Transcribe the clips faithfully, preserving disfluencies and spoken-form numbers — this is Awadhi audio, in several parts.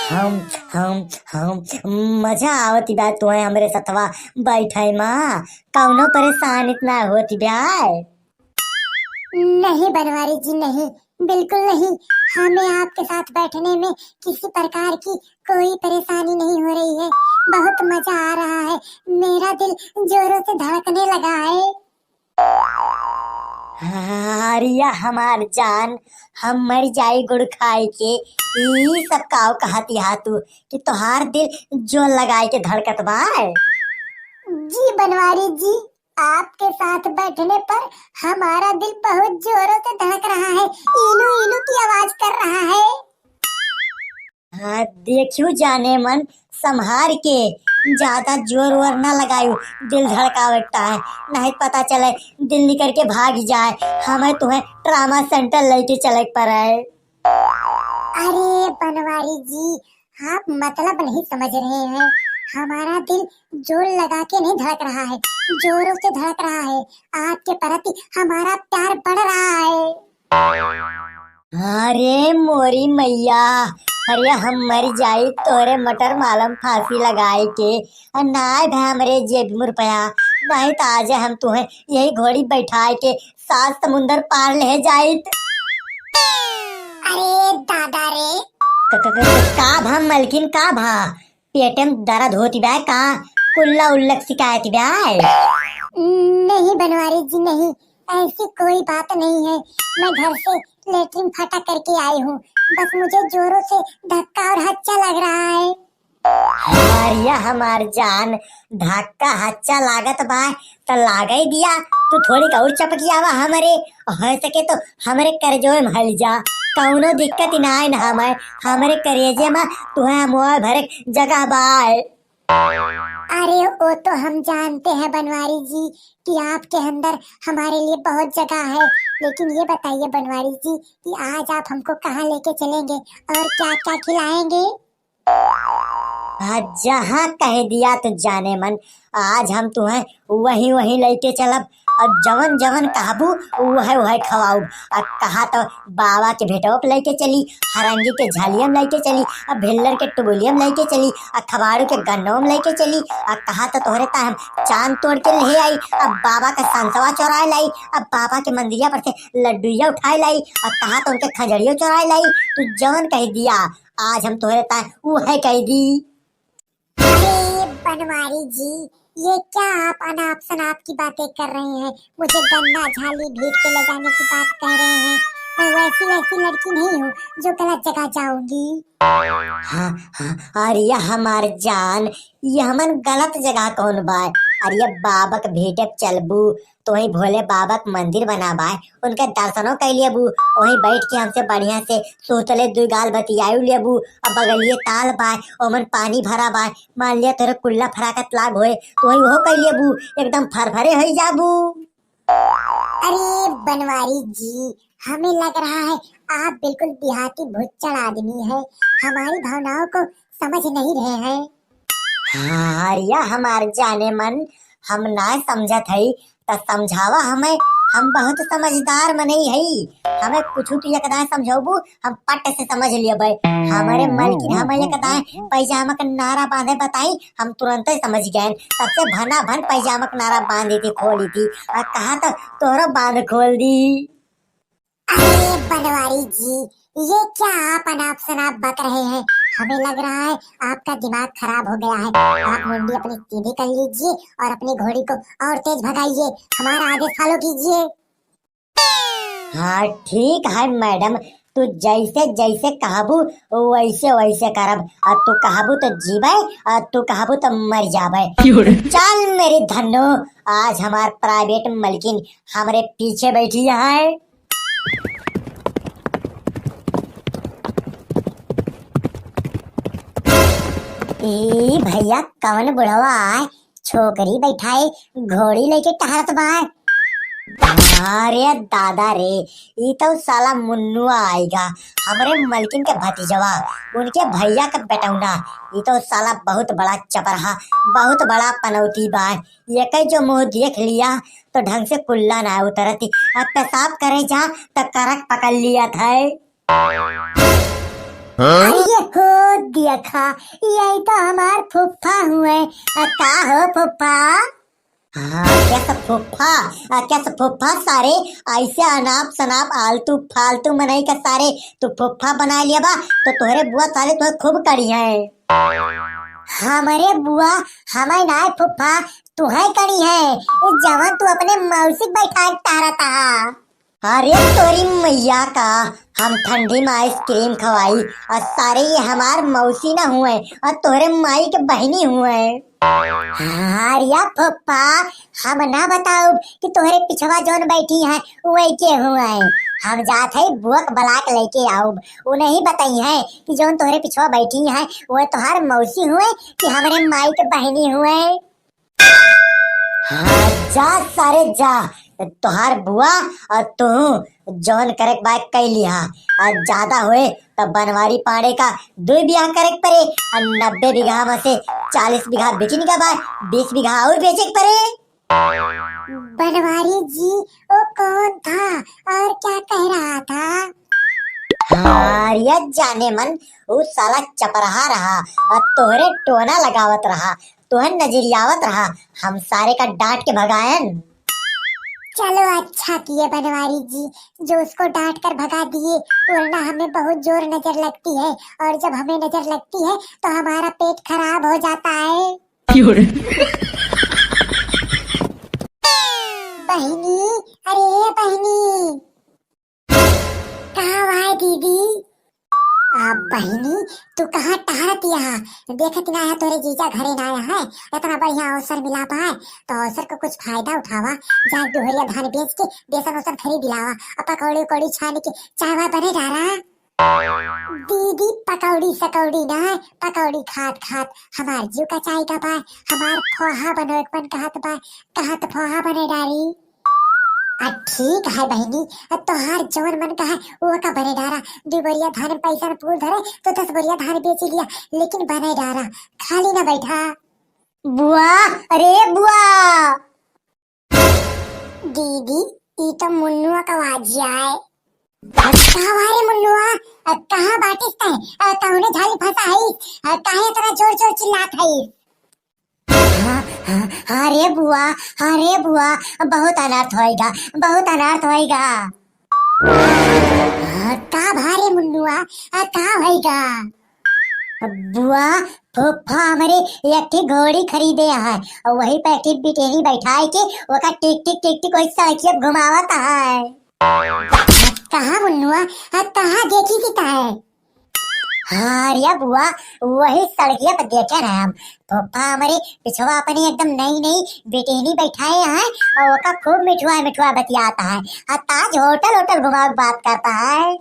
हम, हम, हम, मजा आवत बा तोहे हमरे सथवा बैठे मा, कौनो परेशानी त ना होत बा? नहीं बनवारी जी, नहीं, बिल्कुल नहीं। हमें आपके साथ बैठने में किसी प्रकार की कोई परेशानी नहीं हो रही है। बहुत मजा आ रहा है। मेरा दिल जोरों से धड़कने लगा है। अरे या हमार जान, हम मर जाई गुड़ खाए के। ई सब काव कहत हा तू कि तोहार दिल जोर लगाए के धड़कत बा? जी बनवारी जी, आपके साथ बैठने पर हमारा दिल बहुत जोरों से धड़क रहा है, इलू इलू की आवाज कर रहा है। हाँ, देखियो जाने मन, संभार के, ज्यादा जोर वोर ना लगायू, दिल धड़कावे के टाइम, नहीं पता चले दिल निकल के भाग जाए, हमें तुम्हें ट्रामा सेंटर लेके चले के पड़े। अरे बनवारी जी, आप मतलब नहीं समझ रहे हैं, हमारा दिल जोर लगा के नहीं धड़क रहा है, जोरों से धड़क रहा है। आपके प्रति हमारा प्यार बढ़ रहा है। अरे मोरी मैया, अरे हम मर जाई तोरे मटर मालम फांसी लगाए के। अ नाय भे हमरे जेब में रुपया, नहीं त आज हम तुहे यही घोड़ी बैठाए के सात समुंदर पार ले जाइत। अरे दादा रे। क-, क-, क-, का भा मलकिन, का भा? पेटे में दर्द होती बा का? कुल्ला उल्ला के शिकायत बा? नहीं बनवारी जी, नहीं, ऐसी कोई बात नहीं है। मैं घर से लेटरिन फटा करके आई हूँ, बस मुझे जोरों से धक्का और हच्चा लग रहा है। अरे हमार जान, धक्का हच्चा लागत बा त लागे दिया, तू थोड़ी और चपकियावा हमरे, हो सके तो हमरे करेजवे में हल जा, कौनो दिक्कत ही ना है ना हमें, हमरे करेजे में तुहे मोए भरे जगह बाय। अरे वो तो हम जानते हैं बनवारी जी कि आपके अंदर हमारे लिए बहुत जगह है, लेकिन ये बताइए बनवारी जी कि आज आप हमको कहाँ लेके चलेंगे और क्या क्या खिलाएंगे? आज जहाँ कह दिया तो जाने मन, आज हम तुहे वहीं वहीं लेके चलब, और जवन जवन कहबू वह वह खवाऊब। आ कहा तो बाबा के भेटवा पे लेके चली, हरंगी के झालिया में लेके चली, आ भिल्लर के टुबुलिया में लेके चली, आ खबाड़ू के गन्नवा में लेके चली, आ कहा तो तोहरे ता हम चांद तोड़ के ले आई, आ बाबा का संसवा चोराए लाई, आ बाबा के मंदिरिया पर से लड्डुइया उठाए लाई, आ कहा तो उनके खजड़ियो चोराए लाई। तू जवन कह दिया, आज हम तोहरे ता वह कह दी। अरे बनवारी जी, ये क्या आप अनाप शनाप की बातें कर रहे हैं? मुझे गन्ना झाली भीड़ के ले जाने की बात कह रहे हैं। मैं वैसी वैसी लड़की नहीं हूँ जो गलत जगह जाऊंगी। हाँ, हाँ, अरे हमार जान, ये हमन गलत जगह कौन बा? अरे बाबा के भेंटे चलबू, तो वहीं भोले बाबा के मंदिर बना बाय, उनके दर्शनो कर लेबू, वहीं बैठ के हमसे बढ़िया से सूतले दुई गाल बतियायु लेबू। अब बगलिए ताल बाय, ओमन पानी भरा बाय, मान लिया तोरे कुल्ला फराकत लाग होए, तो वहीं वो कर लेबू, एकदम फरफरे हो जाबू। अरे बनवारी जी, हमें लग रहा है आप बिल्कुल देहाती भुच्चड़ आदमी है, हमारी भावनाओं को समझ नहीं रहे हैं। हाँ, अरिया हमार जाने मन, हम ना समझत हई, त समझावा हमें, हम बहुत समझदार मनई हई, हमें कुछ तू एकदाएं समझौबू, हम पट से समझ लेबै। हमरे मलकिन हमें एकदाएं पैजामा के नारा बांधे बताई, हम तुरंते समझ गए, तब से भना भन पैजामा के नारा बांध देती, खोल देती, और कहा तो तोहरो बांध खोल दी। अरे बनवारी जी, ये क्या आप अनाप शनाप बक रहे हैं? हमें लग रहा है आपका दिमाग खराब हो गया है। आप मुंडी अपनी सीधी कर लीजिए और अपनी घोड़ी को और तेज भगाइए, हमारा आदेश फॉलो कीजिए। हाँ ठीक है मैडम, तू जैसे जैसे कहबू वैसे वैसे करब। और तू कहबू तो जीबे और तू कहबू तो मर जाबे। क्यों रे? चल मेरी धन्नो, आज हमार प्राइवेट मलकिन हमरे पीछे बैठी है। ई भैया कवन बुढ़वा आय, छोकरी बैठाए घोड़ी लेके टहरत बा। अरे दादा रे, ई तो साला मुन्नुआ आइगा, हमरे मलकिन के भतीजवा, उनके भैया के बेटौना। ई तो साला बहुत बड़ा चपरहा, बहुत बड़ा पनौती बा। ये कई जो मुंह देख लिया तो ढंग से कुल्ला ना उतरती। अब पेशाब करे जा तो करक पकड़ लिया था। हाँ? अरे हो देखा, यही तो हमार फुफ्फा हुए। आ, का हो फुफ्फा? हाँ, क्या सब फुफ्फा? आ, क्या सब फुफ्फा सारे? ऐसे अनाप शनाप आलतू फालतू मनई का सारे तू फुफ्फा बनाइ लिया बा, तो तोहरे बुआ सारे तोहे खूब कड़ी है। हमरे बुआ, हमें नाय फुफ्फा, तुहे कड़ी है। ये जवन तू अपने मौसी के बैठा के टहरत हा। अरे तोरी मैया का, हम ठंडी में आइसक्रीम खवाई और सारे ये हमार मौसी ना हुए और तोहरे माई के बहिनी हुए। अरे फुफ्फा, हम ना बताउब कि तोहरे पिछवा जौन बैठी हैं वही के हुए। हम जात है बुआ के बलाक लेके आउब, वो नहीं बताई है कि जौन तोहरे पिछवा बैठी हैं वो तोहार मौसी हुए कि हमरे माई के बहिनी हुए। हाँ, जा सारे जा, तोहार बुआ और तू जौन करक बा कइ लिहा। और ज्यादा होए तो बनवारी पाड़े का दुई बियाह करक परे, और नब्बे बीघा में से चालीस बीघा बिकिन का बा, बीस बीघा और बेचक परे। बनवारी जी, वो कौन था और क्या कह रहा था? हाँ, अरे जाने मन, वो साला चपराहा रहा और तोहरे टोना लगावत रहा, तोहन नजरियावत रहा, हम सारे का डांट के भगायन। चलो अच्छा किए बनवारी जी, जो उसको डांट कर भगा दिए, वरना हमें बहुत जोर नजर लगती है, और जब हमें नजर लगती है तो हमारा पेट खराब हो जाता है। क्यों रे? बहिनी, अरे बहिनी। कहाँ वाय दीदी? आ, बहिनी, तू कहाँ टहरत यहाँ? देखत ना है तोरे जीजा घरे ना आया है, इतना बढ़िया अवसर मिला पाए, तो अवसर को कुछ फायदा उठावा, जाए दुहरिया धान बेच के बेसन उसन खरीद लावा, और पकौड़ी उकौड़ी छान के चाय वाय बने डारा। दीदी, पकौड़ी सकौड़ी ना, पकौड़ी खात खात हमार जीव का चाय का पाए, हमार फोहा बनोए के मन कहत बा, कहत फोहा बने डारी। आ, ठीक है बहिनी, आ, तोहार जवन मन कहे, वो का बने डारा। दू बोरिया धान में पैसा न फूल धरे, तो दस बोरिया धान बेच लिया, लेकिन बने डारा, खाली ना बैठा। बुआ, अरे बुआ। दीदी, ई तो मुन्नुआ का आवाज आए। का भारे मुन्नुआ, आ, कहाँ बाटिस तै? आ, कौने झाली फंसा है? आ, काहे इतना जोर जोर चिल्लात है? हाँ, हाँ, हाँ रे बुआ, हाँ रे बुआ, बहुत अनर्थ होएगा, बहुत अनर्थ होएगा। हाँ, का भारे मुन्नुआ, आ, का होएगा? बुआ, फूफा हमरे एक ठे घोड़ी खरीदे हैं, और वही पे एक ठे बिटेनी बैठाए के ओका टिक टिक टिक टिक वही सड़किया पे घुमावत है। कहाँ मुन्नुआ, आ, कहाँ देखी थी तै? हाँ रे बुआ, वही सड़किया पर देखे रहे हम। फूफा हमरे पिछवा अपनी एकदम नई नई बेटेनी बैठाए हैं और ओका खूब मिठुआ मिठुआ बतियात है। आ ताज होटल होटल घुमावे के बात करता है।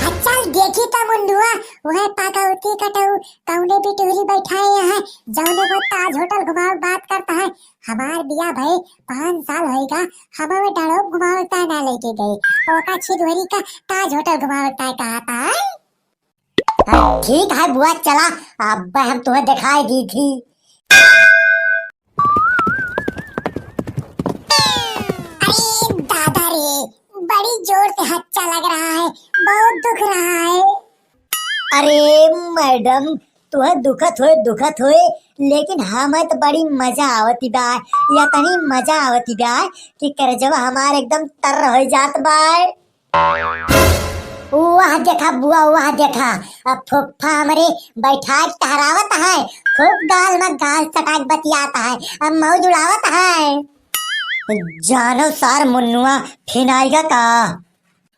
अच्छा देखी तो मुन्नुआ, वह पागौती कटऊ कौने बिटूरी बैठाए हैं, जौने वो ताज होटल घुमावे के बात करता है। हमार बिया भए पाँच साल होइगा, हमें डड़ोप घुमावे ताय ना लेके गए। ओका छिधोरी का ताज होटल घुमावे ताय कहा था। हाँ, ठीक है बुआ, चला, अब हम तुम्हें दिखाई दी थी। अरे दादा रे, बड़ी जोर से हच्चा लग रहा है, बहुत दुख रहा है। अरे मैडम, तुहे दुखत होए, दुखत होए, लेकिन हमें तो बड़ी मजा आवती बा। या तनी मजा आवती बा कि करजवा हमार एकदम तर हो जात बा। वाह देखा बुआ, वाह देखा, अब फुफ्फा हमरे बैठा के टहरावत है, खूब गाल में गाल सटा के बतियात है, अब मौज उड़ावत है। जानो सार मुन्नुआ, फिन आएगा का?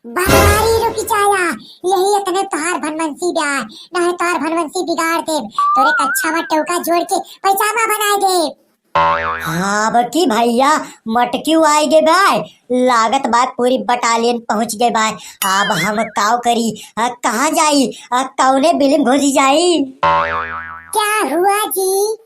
बनवारी रुक जाया, यही इतने तोहार भनवंसी ब्याह, ना है तोहार भनवंसी बिगाड़ देब, तोरे कच्छा में टोका जोड़ के पैजामा बनाए देब। अब की भैया मटकी आए गे बाय, लागत बा पूरी बटालियन पहुँच गए बाय। अब हम काव करी, आ, कहाँ जाई, आ, कौने बिलिम घुसी जाई? क्या हुआ जी?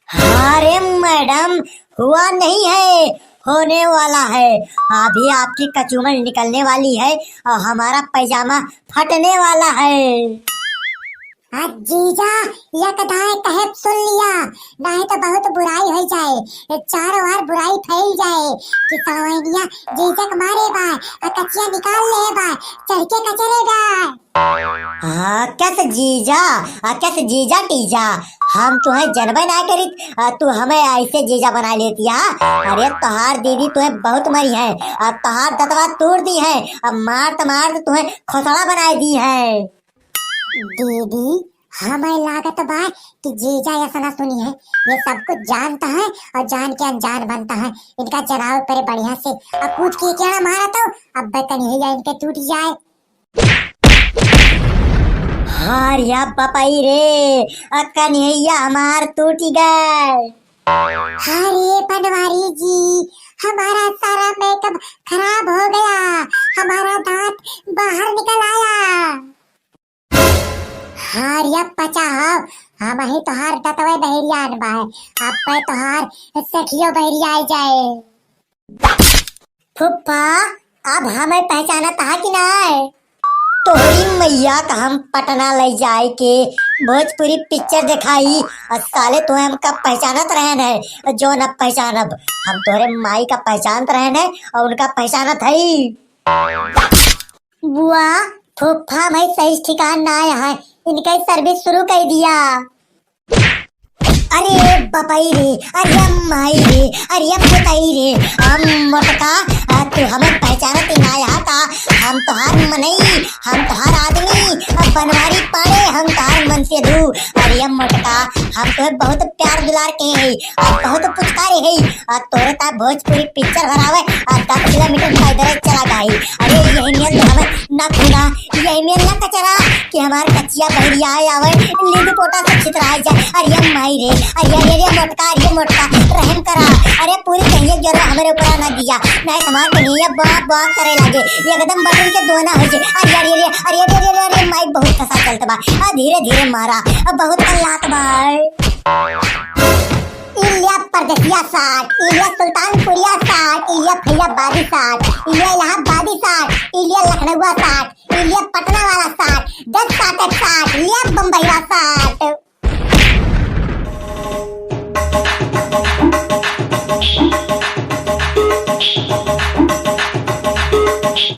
अरे मैडम, हुआ नहीं है, होने वाला है। अभी आपकी कचूमर निकलने वाली है और हमारा पैजामा फटने वाला है। आ जीजा, एक दाएं कहे सुन लिया, नाहीं तो बहुत बुराई होइ जाए, चारों ओर बुराई फैल जाए कि सावैनिया जीजा के मारे बा, आ कचिया निकाल ले बा, चढ़ के कचरे बा। हाँ, कस जीजा, आ कस जीजा टीजा, हम तुहैं जनबे ना करित, आ तू हमें ऐसे जीजा बनाइ लेतिया। अरे तोहार दीदी तुहैं बहुत मरी है, आ तोहार दतवा तूर दी है, अब मारत मारत तुहैं खोसड़ा बनाइ दी है। दीदी, हमें लागत बा कि जीजा ऐसा ना सुनी है, ये सब कुछ जानता है और जान के अनजान बनता है। इनका जनाव करे बढ़िया से, अब कूट के केड़ा मारा तो अब कन्हैया इनके टूट जाए। हार या बपाई रे, आ कन्हैया हमार टूटी गए। अरे बनवारी जी, हमारा सारा मेकअप खराब हो गया, हमारा दांत बाहर निकल आया। हार या पचा हो, हमही तोहार दतवे बहिरियान बाए, अब पे तोहार सखियो बहिरियाइ जाए। फुफ्फा, अब हमें पहचानत हा कि नाय? तोहरी मैया का हम पटना लइ जाए के भोजपुरी पिक्चर देखाई, और साले तोहे हमका पहचानत रहन है, जो न पहचानब। हम तोहरे माई का पहचानत रहन है और उनका पहचानत है। बुआ, फुफ्फा भाई सही ठिकान ना आया है, इनका सर्विस शुरू कर दिया। अरे बपई रे, अरे माई रे, अरे पुतई रे, हम मोटका, आ, तू हमें पहचानत ही ना आया का? हम तोहार मनई, हम तोहार आदमी, आ, बनवारी पाड़े, हम तोहार मनसेधू। अरे मोटका, हम तोहे बहुत प्यार दुलार के है, आ, बहुत पुचकारी है, आ, तोरे ता भोजपुरी पिक्चर भरावे, आ, दस किलोमीटर पैदल चला गई। अरे यही नियत हमें ना खूना, यही में ना कचरा कि हमार कचिया बहरिया आवे, लीद पोटा से छितराए जाए। अरे माई रे, अरे, अरे, अरे, मोटका, अरे, मोटका, रहम करा। अरे, पूरी कहिए जोर हमरे ऊपर ना दिया, नहीं हमार कन्हैया बॉक, बॉक करे लागे, एकदम बटन के दोना हो जाए। अरे, अरे, अरे, अरे, अरे, अरे, अरे, माई बहुत कसा चलत बा। आ, धीरे, धीरे मारा, अब बहुत कल्लात बा। इलिया परदेसिया साठ, इलिया सुल्तानपुरिया साठ, इलिया फैजाबादी साठ, इलिया इलाहाबादी साठ, इलिया लखनऊआ साठ, इलिया